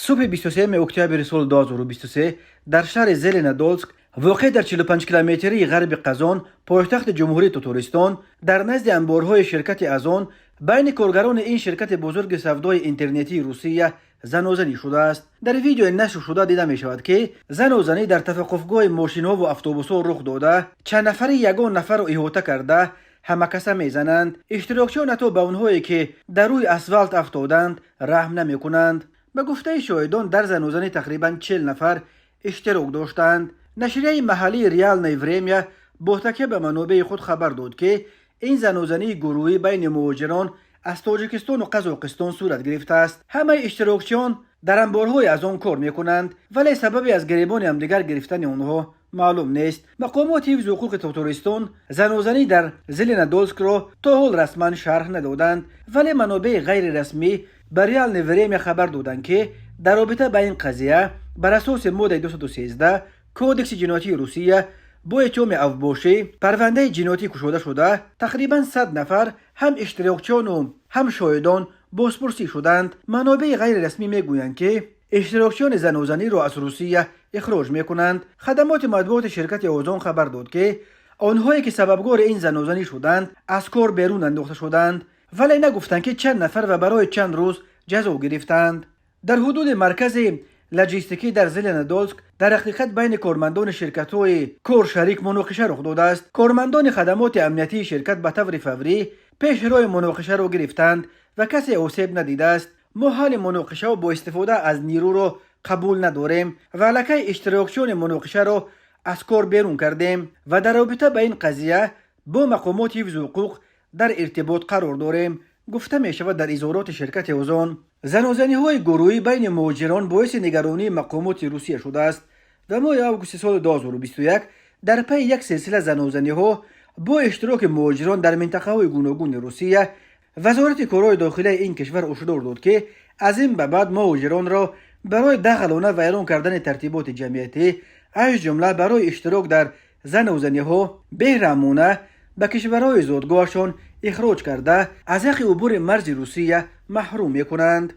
Субҳи 23 октябри соли 2023 дар шаҳри Зеленодолск, воқеъ дар 45 километрии ғарби Қазон, пойтахти Ҷумҳурии Тотористон, дар назди анборҳои ширкати Озон байни коргарони ин ширкати бузурги савдои интернетии Русия занозанӣ шудааст. Дар видеои нашршуда дида мешавад, ки занозанӣ дар таваққуфгоҳи мошинҳову автобусҳо рух дода, чанд нафари ягон нафарро иҳота карда, ҳамакаса мезананд. Иштирокчиён ҳатто ба онҳое, ки дар рӯи асфалт афтоданд, раҳм намекунанд. Ба гуфтаи шоҳидон, дар занозанӣ тақрибан 40 нафар иштирок доштанд. Нашрияи маҳаллии «Реальное время» бо такя ба манобеи худ хабар дод, ки ин занозании гурӯҳӣ байни муҳоҷирон аз Тоҷикистону Қазоқистон сурат гирифтааст. Ҳамаи иштирокчиён дар анборҳои Озон кор мекунанд, вале сабаби аз гиребони ҳамдигар гирифтани онҳо маълум нест. Мақомоти ҳифзи ҳуқуқи Тотористон занозанӣ дар Зеленодолскро то ҳол расман шарҳ надоданд, вале манобеи ғайрирасмӣ ба «Реальное время» хабар доданд, ки дар робита ба ин қазия бар асоси моддаи 213 Кодекси ҷиноятии Русия бо иттиҳоми авбошӣ парвандаи ҷиноятӣ кушода шуда, тақрибан 100 нафар, ҳам иштирокчиёну ҳам шоҳидон, бозпурсӣ шуданд. Манобеи ғайрирасмӣ мегӯянд, ки иштирокчиёни занозаниро аз Русия ихроҷ мекунанд. Хадамоти матбуоти ширкати Озон хабар дод, ки онҳое, ки сабабгори ин занозанӣ шуданд, аз кор берун андохта шуданд, вале нагуфтанд, ки чанд нафар ва барои чанд рӯз ҷазо гирифтанд. Дар ҳудуди маркази лоҷистикӣ дар Зеленодолск дар ҳақиқат байни кормандони ширкатҳои коршарик муноқиша рух додааст. Кормандони хадамоти амниятии ширкат ба таври фаврӣ пеши роҳи муноқишаро гирифтанд ва касе осеб надидааст. Мо ҳалли муноқишаҳо бо истифода аз нерӯро қабул надорем ва аллакай иштирокчиёни муноқишаро аз кор берун кардем ва дар робита ба ин қазия бо мақомоти ҳифзи ҳуқуқ дар иртибот қарор дорем, гуфта мешавад дар изҳороти ширкати Озон. Занозаниҳои гурӯҳӣ байни муҳоҷирон боиси нигаронии мақомоти Русия шудааст ва моҳи августи соли 2021 дар пайи як силсила занозаниҳо бо иштироки муҳоҷирон дар минтақаҳои гуногуни Русия Вазорати корҳои дохилаи ин кишвар ҳушдор дод, ки аз ин ба баъд муҳоҷиронро барои дағалона вайрон кардани тартиботи ҷамъиятӣ, аз ҷумла барои иштирок дар занозаниҳо, бераҳмона ба кишварҳои зодгоҳашон ихроҷ карда, аз ҳаққи убури марзи Русия маҳрум мекунанд.